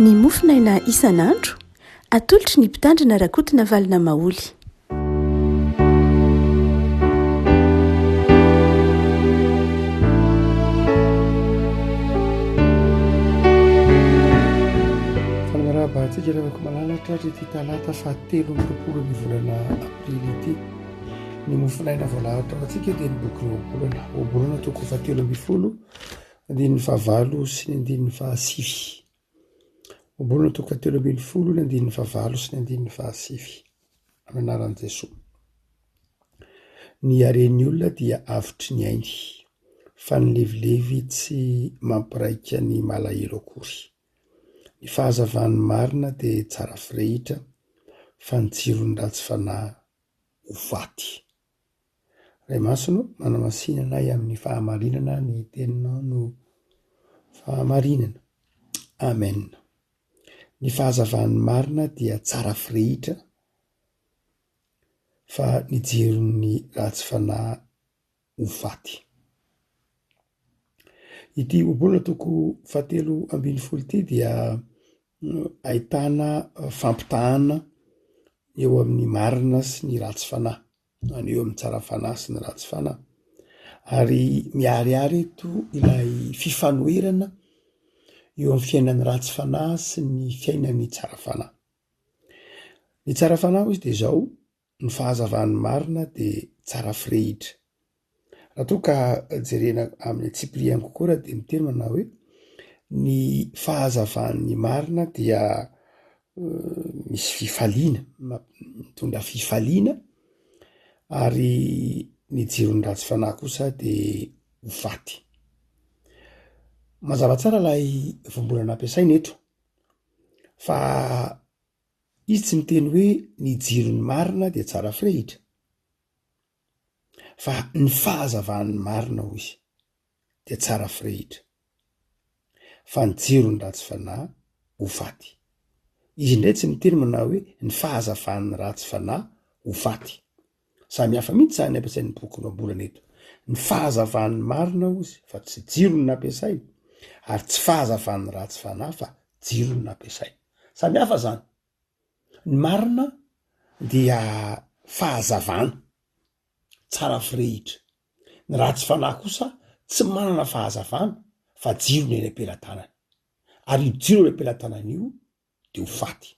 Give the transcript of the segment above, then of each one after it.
Ny mofonaina isan'andro, atolotry ny Mpitandrina Rakotonavalona Maholy. Faly miarahaba antsika ry havako malala tratry ity talata fahatelo amby 20 ny volana aprily ity. Ny mofonaina voalahatra ho antsika dia ny bokin'ny Ohabolana. Ohabolana toko fahatelo ambin'ny folo, andininy fahavalo sy ny andininy fahasivy. Ohabolana toko fahatelo ambin'ny folo, ny andininy fahavalo sy ny andininy fahasivy. Amin'ny anaran'i Jesoa. Ny haren'ny olona dia avotry ny ainy, fa ny levilevy tsy mampiraika ny malahelo akory. Ny fahazavan'ny marina dia tsara firehitra, fa ny jiron'ny ratsy fanahy ho faty. Ray Masina ô, manamasina anay amin'ny fahamarinana ny teninao no fahamarinana. Amen. Ny fahazavan'ny marina dia tsara firehitra, fa ny jiron'ny ratsy fanahy ho faty. Ity ohabolana toko fahatelo ambin'ny folo ity dia ahitana fampitahana eo amin'ny marina sy ny ratsy fanahy, na eo amin'ny tsara fanahy sy ny ratsy fanahy. Ary miharihary eto ilay fifanoherana eo amin'ny fiainan'ny ratsy fanahy sy ny fiainan'ny tsara fanahy. Ny tsara fanahy hoy izy dia izao, ny fahazavan'ny marina dia tsara firehitra. Raha toa ka jerena amin'ny antsipiriany kokoa raha dia miteny manao hoe ny fahazavan'ny marina dia misy fifaliana, mitondra fifaliana ary ny jiron'ny ratsy fanahy kosa dia ho faty. Mazava tsara ilay voambolana ampiasaina eto fa Izy tsy miteny hoe ny jiron'ny marina dia tsara firehitra, fa ny fahazavan'ny marina hoy izy dia tsara firehitra, fa ny jiron'ny ratsy fanahy ho faty. Izy indray tsy miteny manao hoe ny fahazavan'ny ratsy fanahy ho faty. Samy hafa mihitsy izany ampiasain'ny boky Ohabolana eto. Ny fahazavan'ny marina hozy fa tsy jiro no nampiasainy, ary tsy fahazavan'ny ratsy fanahy fa jiro no nampiasainy. Samy hafa zany. Ny marina dia fahazavana, tsara firehitra. Ny ratsy fanahy kosa tsy manana fahazavana fa jiro ny eny am-pelatanany. Ary io jiro eny am-pelatanany io de ho faty.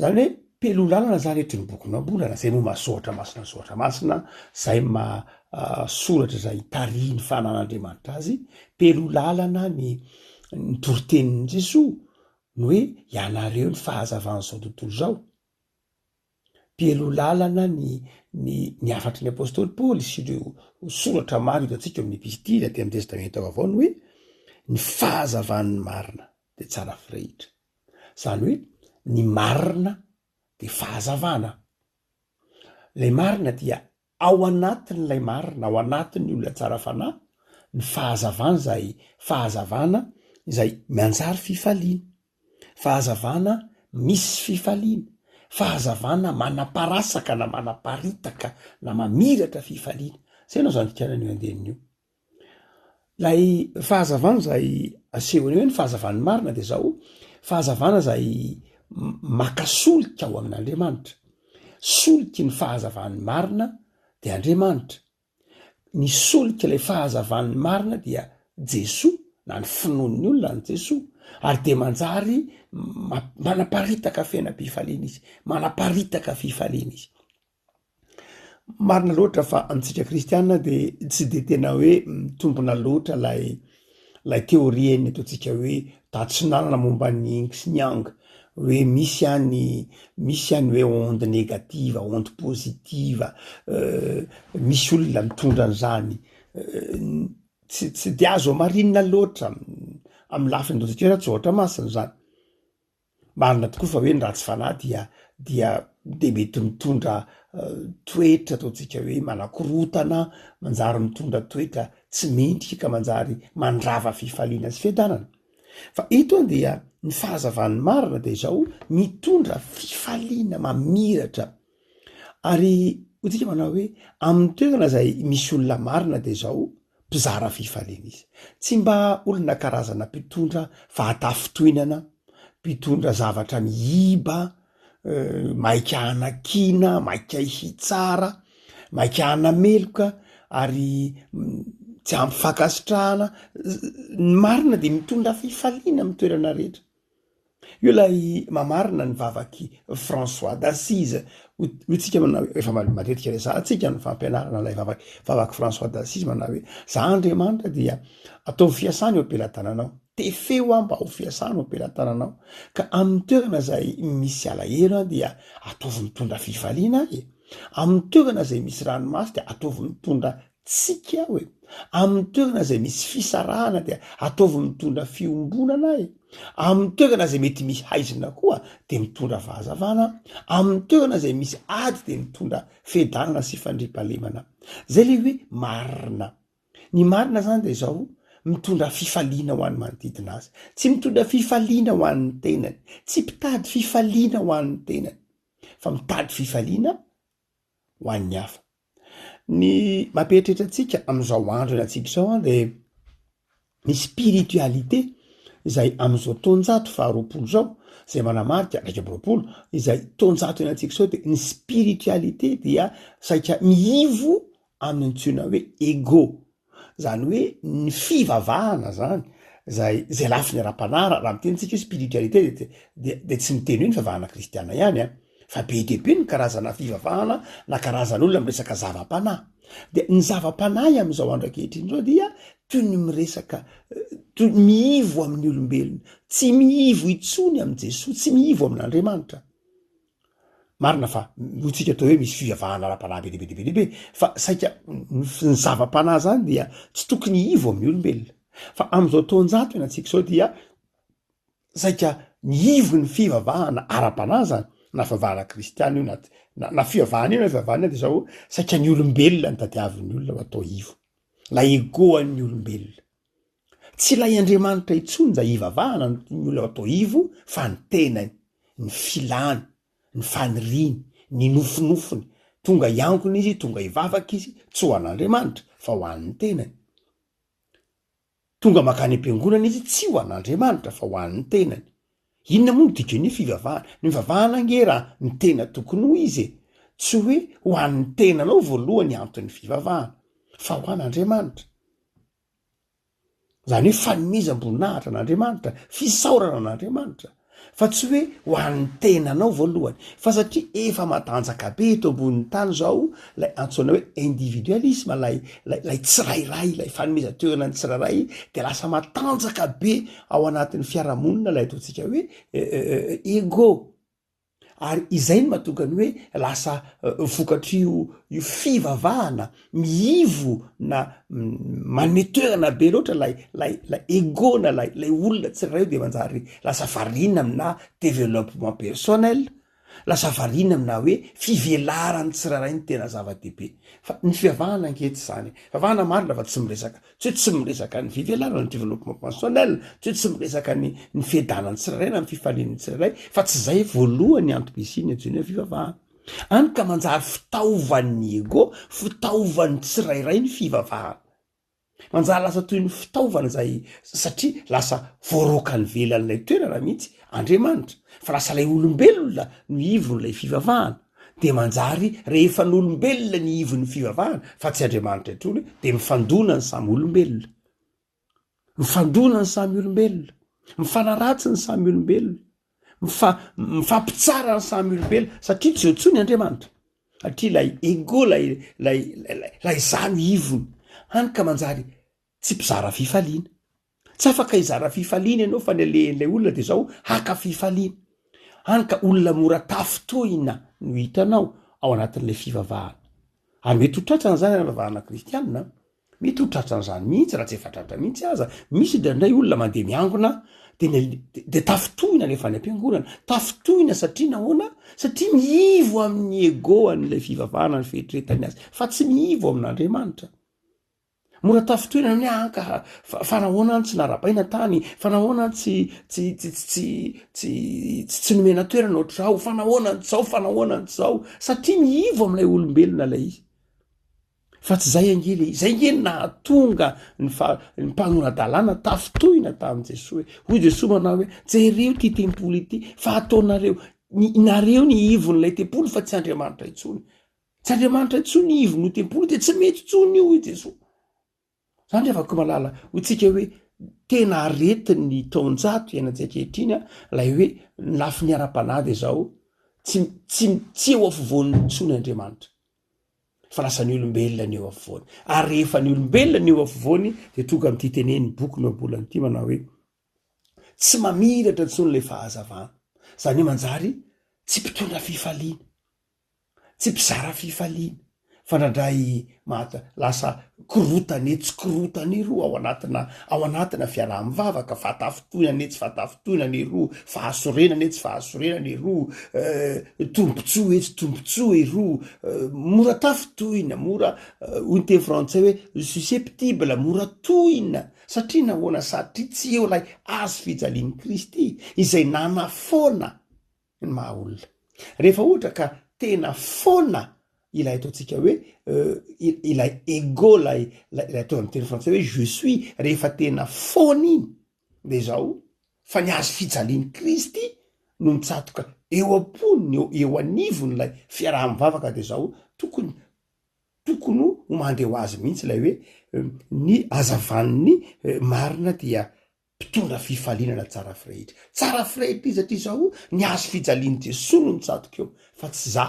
Zany hoe peloa lalana zany eto ny bokin'Ohabolana, zay moa maha soratra masina ny soratra masina, zay maha soratra izay tarihin'ny fanan'Andriamanitra azy, peloa lalana ny ny toritenin'i Jesoa, ny hoe ianareo ny fahazavan'izao tontolo izao. Peloa lalana ny ny ny hafatry ny apostoly Paoly sy ireo soratra maro hitantsika eo amin'ny epistily aty amin'ny testamenta vaovao ny hoe ny fahazavan'ny marina dia tsara firehitra. Izany hoe ny marina dia fahazavana. Ilay marina dia ao anatin'ilay marina, ao anatin'ny olona tsara fanahy, ny fahazavana izay fahazavana izay manjary fifaliana, fahazavana misy fifaliana, fahazavana manaparasaka na manaparitaka na mamiratra fifaliana. Izay no azo andikana an'io andininy io. Ilay fahazavana izay asehony eo hoe ny fahazavan'ny marina de zao, fahazavana izay maka solika ao amin'Andriamanitra. Soliky ny fahazavan'ny marina de Andriamanitra. Ny soliky ilay fahazavan'ny marina dia Jesoa na ny finoan'ny olona an'i Jesoa ary de manjary manaparitaka fiainam-pifaliana izy, manaparitaka fifaliana izy. Marina loatra fa amintsika kristiana de tsy de tena hoe mitombina loatra lay lay teorian'ny ataontsika hoe tatsinanana momba ny yin sy ny yang, hoe misy any misy any hoe onde negative, onde positive, misy olona mitondra an'zany, tsy tsy de azo hamarinina loatra amy lafiny ataontsika hoe ara-tsoratra masina zany. Marina tokoa fa hoe ny ratsy fanahy dia dia dia mety mitondra toetra ataontsika hoe manakorontana, manjary mitondra toetra tsy mendrika ka manjary mandrava fifaliana sy fiadanana. Fa eto an dia ny fahazavan'ny marina dia izao, mitondra fifaliana mamiratra ary hoy tsika manao hoe amin'ny toerana izay misy olona marina dia izao. Mpizara fifaliana izy. Tsy mba olona karazana mpitondra fahatafintohinana, mpitondra zavatra miiba, maika hanakiana, maika hitsara, maika hanameloka ary tsy ampy fankasitrahana. Ny marina dia mitondra fifaliana amin'ny toerana rehetra. Io ilay mamarina ny vavak'i François d'Assise. Hoy tsika manao hoe, efa matetika resahantsika ny fampianarana ilay vavak, vavak'i François d'Assise manao hoe, Za Andriamanitra dia ataovy fiasana eo am-pelatananao, tefeo aho mba ho fiasana eo am-pelatananao, ka amin'ny toerana izay misy alahelo aho dia ataovy mitondra fifaliana aho e, amin'ny toerana izay misy ranomaso dia ataovy mitondra Tsiky aho e! Amin'ny toerana izay misy fisarahana dia ataovy mitondra fiombonana aho e! Amin'ny toerana izay mety misy haizina koa dia mitondra fahazavana aho. Amin'ny toerana izay misy ady dia mitondra fiadanana sy fandriampahalemana. Izay ilay hoe marina. Ny marina izany dia izao, mitondra fifaliana ho an'ny manodidina azy. Tsy mitondra fifaliana ho an'ny tenany. Tsy mpitady fifaliana ho an'ny tenany. Fa mitady fifaliana ho an'ny hafa. Ny mampieritreritra antsika amin'izao andro iainantsika izao an dia ny spiritualité izay amin'izao taonjato faharoapolo izao, izay manamarika 21, izay taonjato iainantsika izao dia ny spiritualité dia saika miivo amin'ny antsoina hoe ego. Zany hoe ny fivavahana zany zay zay lafiny ara-panahy raha miteny tsika hoe spiritualité de de de tsy miteny hoe ny fivavahana kristiana ihany an, fa be dia be ny karazana fivavahana na karazan'olona miresaka zava-panahy. De ny zava-panahy amin'izao andro ankehitriny izao dia toy ny miresaka toy ny miivo amin'ny olombelona, tsy miivo intsony amin'i Jesoa, tsy miivo amin'Andriamanitra. Marina fa hoy tsika atao hoe misy fivavahana ara-panahy be dia be dia be dia be fa saika ny zava-panahy zany dia tsy tokony hiivo amin'ny olombelona. Fa amin'izao taonjato iainantsika izao dia saika ny ivon'ny fivavahana ara-panahy zany, na fivavahana kristiana io na na fivavahana io na fivavahana io dia zao saika ny olombelona no tadiavin'ny olona ho atao ivo. Ilay ego an'ny olombelona. Tsy ilay Andriamanitra intsony izay ivavahana no tian'ny olona atao ivo fa ny tenany, ny filany, ny faniriany, ny nofinofiny. Tonga hiangona izy, tonga hivavaka izy, tsy ho an'Andriamanitra fa ho an'ny tenany. Tonga mankany am-piangonana izy, tsy ho an'Andriamanitra fa ho an'ny tenany. Inona moa no dikan'ny hoe fivavahana? Ny fivavahana ange raha ny tena tokony ho izy e, tsy hoe ho an'ny tenanao voalohany anton'ny fivavahana fa ho an'Andriamanitra. Izany hoe fanomezam-boninahitra an'Andriamanitra, fisaorana an'Andriamanitra, fa tsy hoe ho an'ny tenanao voalohany, fa satria efa matanjaka be eto ambonin'ny tany izao ilay antsoina hoe individualisme, ilay ilay ilay tsirairay, ilay fanomezan-toerana ny tsirairay dia lasa matanjaka be ao anatin'ny fiarahamonina ilay ataontsika hoe ego. Ary izay no mahatonga ny hoe lasa vokatr'io io fivavahana miivo na manome toerana be loatra lay lay lay ego na lay lay olona tsirairay io de manjary lasa variana aminà développement personnel, lasa variana aminà hoe fivelaran'ny tsirairay no tena zava-dehibe. Fa ny fivavahana ange tsy zany e, fivavahana marina fa tsy miresaka Tsy hoe tsy miresaka ny fivelarana, ny développement personnel, tsy hoe tsy miresaka ny ny fiadanan'ny tsirairay na ny fifalian'ny tsirairay, fa tsy izay voalohany antom-pisian'ny antsoina hoe fivavahana. Any ka manjary fitaovan'ny ego, fitaovan'ny tsirairay ny fivavahana. Manjary lasa toy ny fitaovana izay satria lasa voaroaka nivelan'ilay toerana mihitsy Andriamanitra, fa lasa ilay olombelona no ivon'ilay fivavahana. Dia manjary rehefa ny olombelona ny ivon'ny fivavahana fa tsy Andriamanitra intsony dia mifandona ny samy olombelona. Mifandona ny samy olombelona. Mifanaratsy ny samy olombelona. Mifa- mifampitsara ny samy olombelona satria tsy eo intsony Andriamanitra. Satria ilay ego, ilay ilay ilay izaho no ivony. Hany ka manjary tsy mpizara fifaliana. Tsy afaka hizara fifaliana ianao fa ny alehan'ilay olona dia izao haka fifaliana. Hany ka olona mora tafintohina no hitanao ao anatin'ilay fivavahana. Ary mety ho tratran'izany ny fivavahana kristianina an. Mety ho tratran'izany mihitsy raha tsy efa tratra mihitsy aza. Misy indraindray olona mandeha miangona dia ny dia tafintohina rehefa any am-piangonana. Tafintohina satria nahoana? Satria miivo amin'ny ego an'ilay fivavahana ny fieritreretany azy fa tsy miivo amin'Andriamanitra. Mora tafintohina ny hoe an ka fa nahoana an tsy narabaina tany, fa nahoana an tsy tsy tsy tsy tsy tsy nomena toerana ohatr'izao, fa nahoana an tsy zao, fa nahoana an tsy zao, satria miivo amin'ilay olombelona ilay izy. Fa tsy zay ange le, zay nge no nahatonga ny fa, ny mpanora-dalàna tafintohina tamin'i Jesoa hoe, hoy Jesoa manao hoe, jereo ity tempoly ity, fa ataonareo, ny, nareo ny ivon'ilay tempoly fa tsy Andriamanitra intsony. Tsy Andriamanitra intsony ny ivon'io tempoly io, de tsy mety intsony io hoy Jesoa. Zany ry havako malala, hoy tsika hoe tena aretin'ny taonjato iainantsika ankehitriny an, ilay hoe ny lafiny ara-panahy de zao, tsy, tsy, tsy eo afovoany intsony Andriamanitra. Fa lasa ny olombelona ny eo afovoany. Ary rehefa ny olombelona ny eo afovoany dia tonga amin'ity tenenin'ny boky Nohabolana ity manao hoe, tsy mamiratra intsony ilay fahazavana. Izany hoe manjary tsy mpitondra fifaliana, tsy mpizara fifaliana, fa indraindray mahata, lasa korotana etsy korotana eroa ao anatina, ao anatina fiaraha-mivavaka, fahatafintohinana etsy fahatafintohinana eroa, fahasorenana etsy fahasorenana eroa, tombontsoa etsy tombontsoa eroa, mora tafintohina, mora, hoy ny teny frantsay hoe susceptible, mora tohina, satria nahoana? Satria tsy eo ilay hazo fijalian'i Kristy izay nanafoana ny maha olona. Rehefa ohatra ka tena foana ilay ataontsika hoe ilay ego, ilay ilay atao amin'ny teny frantsay hoe je suis, rehefa tena foana iny de izao fa ny hazo fijalian'i Kristy no mitsatoka eo am-pony, eo eo anivon'ilay fiaraha-mivavaka de izao tokony tokony ho mandeha ho azy mihitsy ilay hoe ny hazavan'ny marina dia mpitondra fifaliana na tsara firehitra. Tsara firehitra izy satria izao ny hazo fijalian'i Jesoa no mitsatoka eo fa tsy za,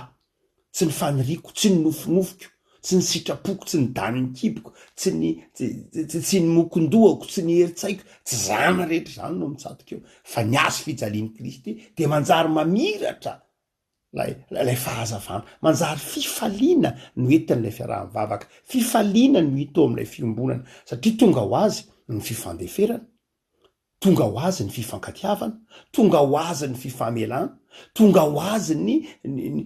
tsy ny faniriako, tsy ny nofinofiko, tsy ny sitrapoko, tsy ny danin'ny kiboko, tsy ny tsy ny mokon-dohako, tsy ny herin-tsaiko, tsy zany rehetra izany no mitsatoka eo fa ny hazo fijalian'i Kristy dia manjary mamiratra Ilay ilay fahazavana. Manjary fifaliana no entin'ilay fiaraha-mivavaka. Fifaliana no hita ao amin'ilay fiombonana. Satria tonga ho azy ny fifandeferana, tonga ho azy ny fifankatiavana, tonga ho azy ny fifamelana, tonga ho azy ny ny ny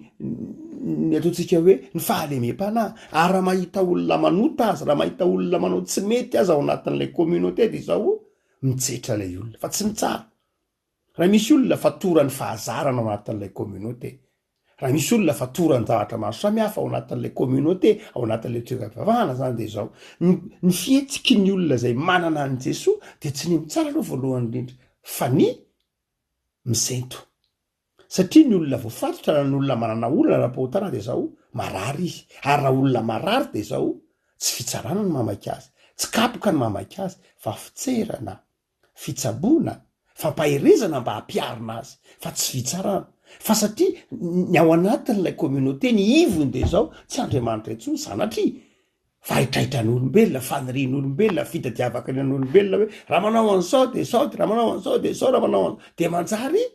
ny ataontsika hoe ny fahalemem-panahy. Ary raha mahita olona manota aza, raha mahita olona manao tsy mety aza ao anatin'ilay communauté dia izao mitsetra ilay olona fa tsy mitsara. Raha misy olona fatoran'ny fahazarana ao anatin'ilay communauté, raha misy olona fatoran-javatra maro samihafa ao anatin'ilay communauté, ao anatin'ilay toeram-pivavahana zany dia izao, ny ny fihetsiky ny olona izay manana an'i Jesoa dia tsy ny mitsara aloha voalohany indrindra fa ny misento. Satria ny olona voafatotra na ny olona manana olana ara-pahotana dia izao, marary izy, ary raha olona marary dia izao, tsy fitsarana no mamaika azy, tsy kapoka no mamaika azy fa fitserana. fitsaboana, fampaherezana mba hampiharina azy fa tsy fitsarana fa satria ny ao anatin'ilay communauté ny ivony dia izao tsy Andriamanitra intsony sanatria fa haitraitran'olombelona, fanirian'olombelona, fitadiavan-karenan'olombelona hoe raha manao an'izao dia izao dia raha manao an'izao dia izao raha manao an'izao dia manjary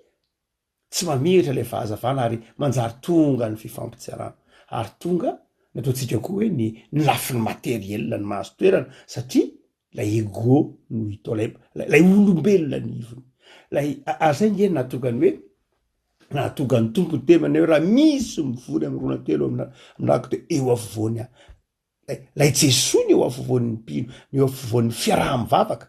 Tsy mamiratra ilay fahazavana ary manjary tonga ny fifampitserana ary tonga ny ataontsika koa hoe ny ny lafiny materiel no mahazo toerana satria ilay ego no hita ao, ilay ilay olombelona ny ivony. Ilay ary zay nge no nahatonga ny hoe nahatonga ny Tompo niteny manao hoe raha misy mivory amin'ny roa na telo amina aminako dia eo afovoany aho. Ilay Jesoa ny eo afovoan'ny mpino, ny eo afovoan'ny fiaraha-mivavaka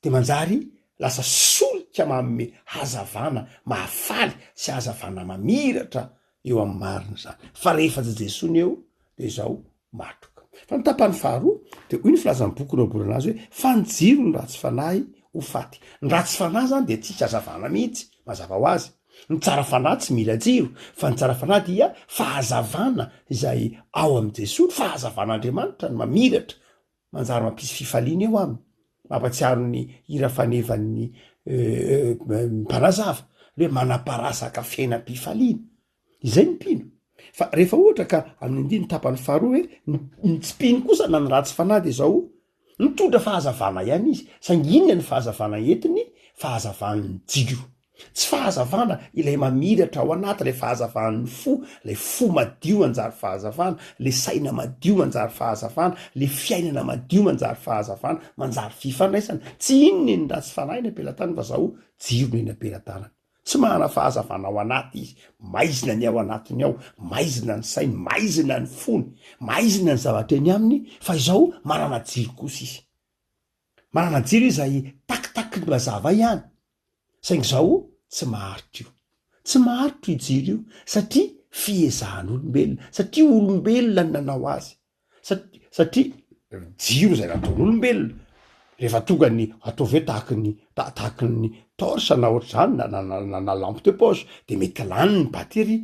dia manjary lasa solika manome hazavana mahafaly sy hazavana mamiratra eo amin'ny marina izany. Fa rehefa tsy Jesoa ny eo dia izao matroka. Fa ny tapany faharoa dia hoy ny filazan'ny boky naobolana azy hoe fa ny jiro ny ratsy fanahy ho faty. Ny ratsy fanahy izany dia tsisy hazavana mihitsy, mazava ho azy. Ny tsara fanahy tsy mila jiro, fa ny tsara fanahy dia fahazavana izay ao amin'i Jesoa, ny fahazavan'Andriamanitra no mamiratra, manjary mampisy fifaliana eo aminy. Mampatsiaro ny hira fanevan'ny mpanazava, hoe manaparasaka fiainam-pifaliana. Izay ny mpino. Fa rehefa ohatra ka amin'ny andininy tapany faharoa hoe ny tsy mpino kosa na ny ratsy fanahy dia izao, mitondra fahazavana ihany izy, saingy inona ny fahazavana entiny? Fahazavan'ny jiro. Tsy fahazavana ilay mamiratra ao anaty, ilay fahazavan'ny fo, ilay fo madio manjary fahazavana, ilay saina madio manjary fahazavana, ilay fiainana madio manjary fahazavana, manjary fifandraisana. Tsy inona iny ratsy fanahy eny am-pelatanany fa zao jiro no eny am-pelatanany. Tsy manana fahazavana ao anaty izy, maizina ny ao anatiny ao, maizina ny sainy, maizina ny fony, maizina ny zavatra eny aminy, fa izao manana jiro kosa izy. Manana jiro izy izay takitaky ny mazava ihany, saingy izao tsy maharitra io. Tsy maharitra io jiro io satria fiezahan'olombelona, satria olombelona no nanao azy. Satria jiro izay nataon'olombelona, rehefa tonga ny ataovy hoe tahaky ny tahaky ny torche na ohatr'izany na na na na lampe de poche de mety lany ny batterie,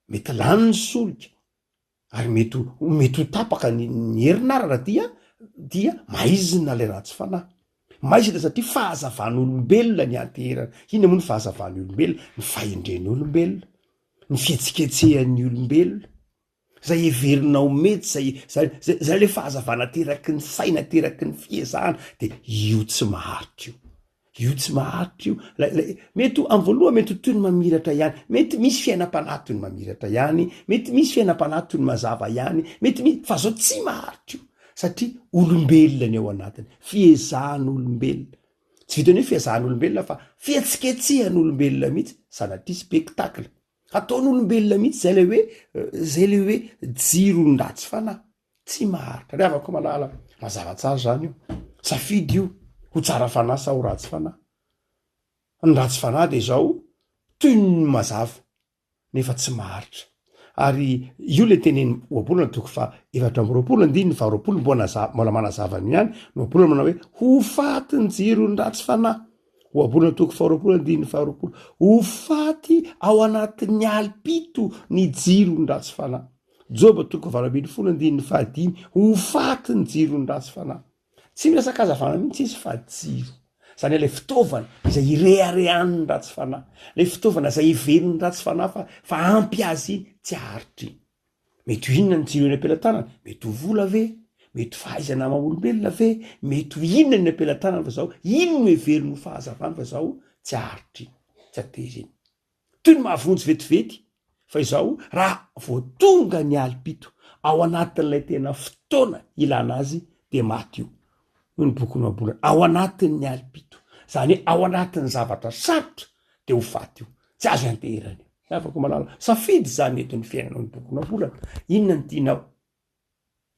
mety lany ny solika, ary mety ho mety ho tapaka ny ny herinaratra dia dia maizina ilay ratsy fanahy. Maizina satria fahazavan'olombelona ny anteherana. Inona moa ny fahazavan'ny olombelona? Ny fahendren'olombelona, ny fihetsiketsehan'ny olombelona. Zay heverinao mety zay zay zay zay le fahazavana ateraky ny saina ateraky ny fiezahana de io tsy maharitra io. Io tsy maharitra io. Lay lay mety ho am voalohany mety ho toy ny mamiratra ihany, mety misy fiainam-panahy toy ny mamiratra ihany, mety misy fiainam-panahy toy ny mazava ihany, mety misy fa zao tsy maharitra io satria olombelona ny ao anatiny, fiezahan'olombelona. Tsy vitan'ny hoe fiezahan'olombelona fa fihetsiketsehan'olombelona mihitsy, sanatria spectacle. Ataon'olombelona mihitsy zay lay hoe zay le hoe jiron'ny ratsy fanahy. Tsy maharitra. Ry havako malala, mazava tsara zany io. Safidy io, ho tsara fanahy sa ho ratsy fanahy. Ny ratsy fanahy de zao, toy ny mazava, nefa tsy maharitra. Ary io le tenenin'i Ohabolana toko faha 24 andininy faha 20 mbola mbola manazava an'io ihany, ny Ohabolana manao hoe ho faty ny jiron'ny ratsy fanahy. Ohabolana toko faharoapolo andininy faharoapolo. Ho faty ao anatin'ny alim-pito ny jiron'ny ratsy fanahy. Joba toko 18 andininy fahadimy. Ho faty ny jiron'ny ratsy fanahy. Tsy miresaka hazavana mihitsy izy fa jiro. Izany hoe ilay fitaovana izay ireharehan'ny ratsy fanahy. Ilay fitaovana izay heverin'ny ratsy fanahy fa fa ampy azy iny, tsy haharitra iny. Mety ho inona ny jiro eny am-pelatanana? Mety ho vola ve? Mety ho fahaizana maha olombelona ve? Mety ho inona ny am-pelatanana fa zao iny no heveriny ho fahazavana fa zao tsy haharitra iny, tsy hateza iny. Toy ny mahavonjy vetivety fa izao raha vao tonga ny alim-pito ao anatin'ilay tena fotoana ilana azy dia maty io. Hoy ny bokin'ny Ohabolana, ao anatin'ny alim-pito, izany hoe ao anatin'ny zavatra sarotra dia ho faty io. Tsy azo ianteherana io. Ry havako malala, safidy izany eto ny fiainanao ny bokin'ny Ohabolana. Inona no tianao?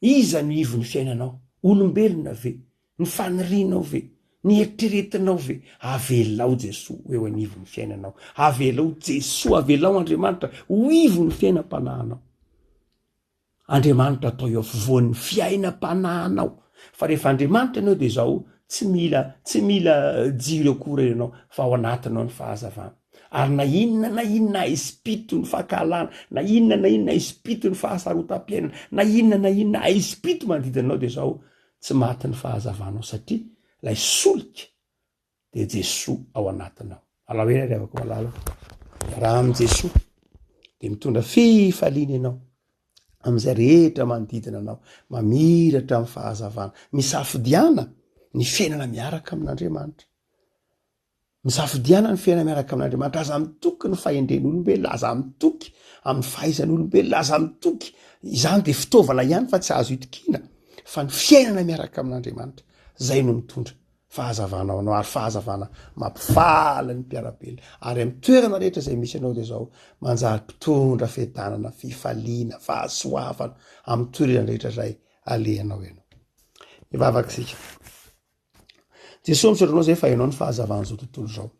Iza no ivon'ny fiainanao? Olombelona ve? Ny fanirianao ve? Ny eritreretinao ve? Avelao Jesoa ho eo anivon'ny fiainanao. Avelao Jesoa, avelao Andriamanitra ho ivon'ny fiainam-panahinao. Andriamanitra atao eo afovoan'ny fiainam-panahinao. Fa rehefa Andriamanitra ianao dia izao, tsy mila tsy mila jiro akory ianao fa ao anatinao ny fahazavana. Ary na inona na inona aizim-pito ny fankahalana, na inona na inona aizim-pito ny fahasarotam-piainana, na inona na inona aizim-pito manodidina anao dia izao, tsy maty ny fahazavanao satria ilay solika dia Jesoa ao anatinao. Alao ela ry havako malala, miaraha amin'i Jesoa dia mitondra fifaliana ianao amin'izay rehetra manodidina anao, mamiratra amin'ny fahazavana. Misafidiana ny fiainana miaraka amin'Andriamanitra. Misafidiana ny fiainana miaraka amin'Andriamanitra. Aza mitoky ny fahendren'olombelona, aza mitoky amin'ny fahaizan'olombelona, aza mitoky. Izany dia fitaovana ihany fa tsy azo itokiana fa ny fiainana miaraka amin'Andriamanitra zay no mitondra Fahazavana ho anao ary fahazavana mampifaly ny mpiara-belona ary amin'ny toerana rehetra izay misy anao dia izao manjary mpitondra fiadanana, fifaliana, fahasoavana amin'ny toerana rehetra izay alehanao ianao. Hivavaka isika. Jesoa misaotra anao izay fa ianao ny fahazavan'izao tontolo izao.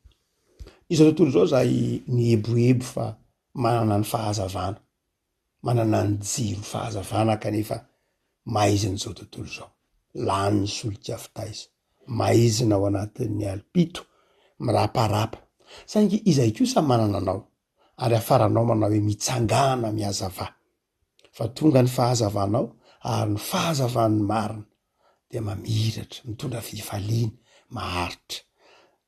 Izao tontolo izao izay nieboebo fa manana ny fahazavana. manana ny jiro fahazavana kanefa maizina izao tontolo izao. Lany ny solika fitaiza, maizina ao anatin'ny alim-pito, miraparapa. Saingy izay kosa manana anao, ary hafaranao manao hoe mitsangàna mihazavà. Fa tonga ny fahazavanao ary ny fahazavan'ny marina dia mamiratra, mitondra fifaliana maharitra.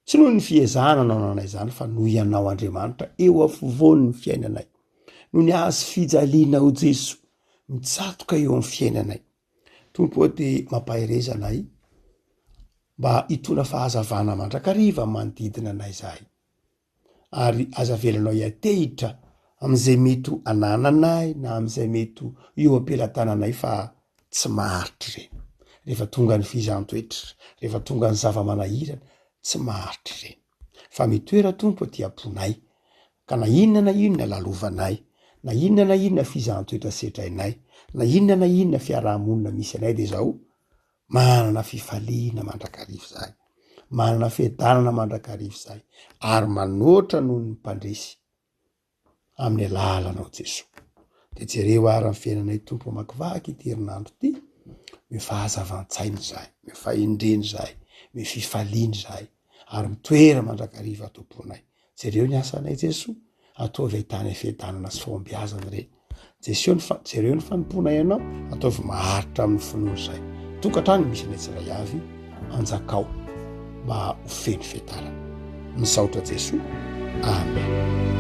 Tsy noho ny fiezahana nanaonanay izany fa noho Ianao Andriamanitra eo afovoan'ny fiainanay. Noho ny hazo fijalianao Jesoa mitsatoka eo amin'ny fiainanay. Tompo ô dia mampahereza anay mba hitondra fahazavana mandrakariva manodidina anay izahay. ary aza avelanao hiantehitra amin'izay mety ho anananay na amin'izay mety ho eo am-pelatananay fa tsy maharitra ireny. Rehefa tonga ny fizahan-toetra, rehefa tonga ny zava-manahirana, tsy maharitra ireny. Fa mitoera Tompo aty am-ponay, ka na inona na inona lalovanay, na inona na inona fizahan-toetra sedrainay, na inona na inona fiaraha-monina misy anay dia izao, Manana fifaliana mandrakariva izahay, manana fiadanana mandrakariva izahay, ary manoatra noho ny mpandresy amin'ny alalanao Jesoa. Dia jereo ary ny fiainanay Tompo hamakivaky ity herinandro ity. Omeo fahazavan-tsaina izahay, omeo fahendrena izahay, omeo fifaliana izahay, ary mitoera mandrakariva ato am-ponay. Jereo ny asanay Jesoa, ataovy ahitana fiadanana sy fahombiazana ireny. Jeseo ny fa- jereo ny fanompoanay Anao, ataovy maharitra amin'ny finoana izay. Tokantrano misy anay tsiray avy, anjakao mba ho feno fiadanana. Misaotra Jesoa. Amen.